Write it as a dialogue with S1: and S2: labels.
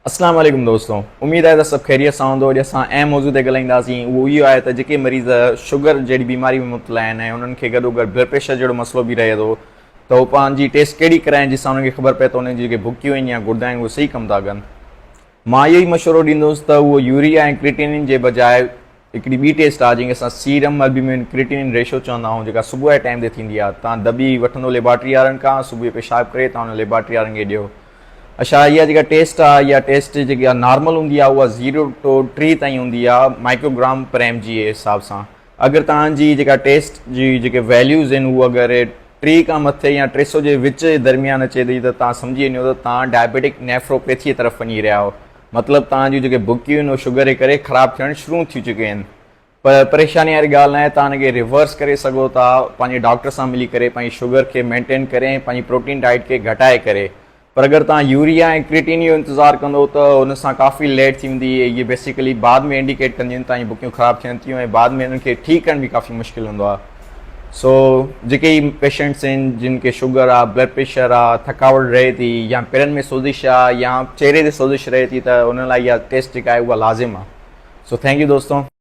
S1: اسلام عليڪم دوستو اميد آهي ته سڀ خيريت سان هوندو. اڄ اسان اهم موضوع تي ڳالهائينداسين، اهو اهو آهي ته جيڪي مريض شگر جهڙي بيماري ۾ مبتلا آهن ۽ انهن کي گڏو گڏ بلڊ پريشر جهڙو مسئلو به رهي ٿو ته هو پنهنجي ٽيسٽ ڪهڙي ڪرائين جنهن سان انهن کي خبر پئي ته انهن جي جيڪي بڪيون آهن يا گردا آهن اهي صحيح ڪم ٿا ڪن. مان اهو ئي مشورو ڏيندس ته اهو يوريا ۽ ڪريٽينين جي بجاء هڪڙي ٻي ٽيسٽ آهي جنهن کي اسان سيرم البيومين ڪريٽينين ريشو چوندا آهيون، جيڪا صبح جي ٽائيم تي ٿيندي آهي. توهان دٻي وٺندو ليبارٽري وارن کان، صبح جو پيشاب ڪري توهان ان ليبارٽري وارن کي ڏيو. اڇا اها جيڪا ٽيسٽ آهي اها ٽيسٽ جيڪا نارمل هوندي آهي اها زيرو ٽو ٽي تائين هوندي آهي مائڪروگرام پر ايم جي جي حساب سان. اگر توهان جي جيڪا ٽيسٽ جي جيڪي ويليوز آهن هو اگر 30 کان مٿي يا 300 جي وچ جي درميان اچي ٿي ته توهان سمجهي وڃو ته توهان ڊائبيٽڪ نيفروپيٿي طرف وڃي رهيا آهيو. مطلب توهان جون جيڪي بڪيون آهن اهي شگر جي ڪري خراب ٿيڻ شروع ٿي چڪيون آهن. پر پريشاني واري ڳالهه ناهي، توهان ان کي ريورس ڪري سگهو ٿا پنهنجي ڊاڪٽر سان ملي ڪري پنهنجي شگر کي مينٽين ڪري ۽ پنهنجي پروٽين ڊائيٽ کي گهٽائي ڪري. پر اگر توهان يوريا ۽ ڪريٽين جو انتظار ڪندو ته ان سان ڪافي ليٽ ٿي ويندي. اهي بيسيڪلي بعد ۾ انڊيڪيٽ ڪنديون آهن توهان جون بڪيون خراب ٿين ٿيون ۽ بعد ۾ انهن کي ٺيڪ ڪرڻ به ڪافي مشڪل هوندو آهي. سو جيڪي هي پيشنٽس آهن جن کي شگر آ، بلڊ پريشر آ، ٿڪاوٽ رهي ٿي يا پيرن ۾ سوزش آ يا چهري تي سوزش رهي ٿي ته انهن لاء اها ٽيسٽ جيڪا آهي اها لازم آ. سو thank you دوستو.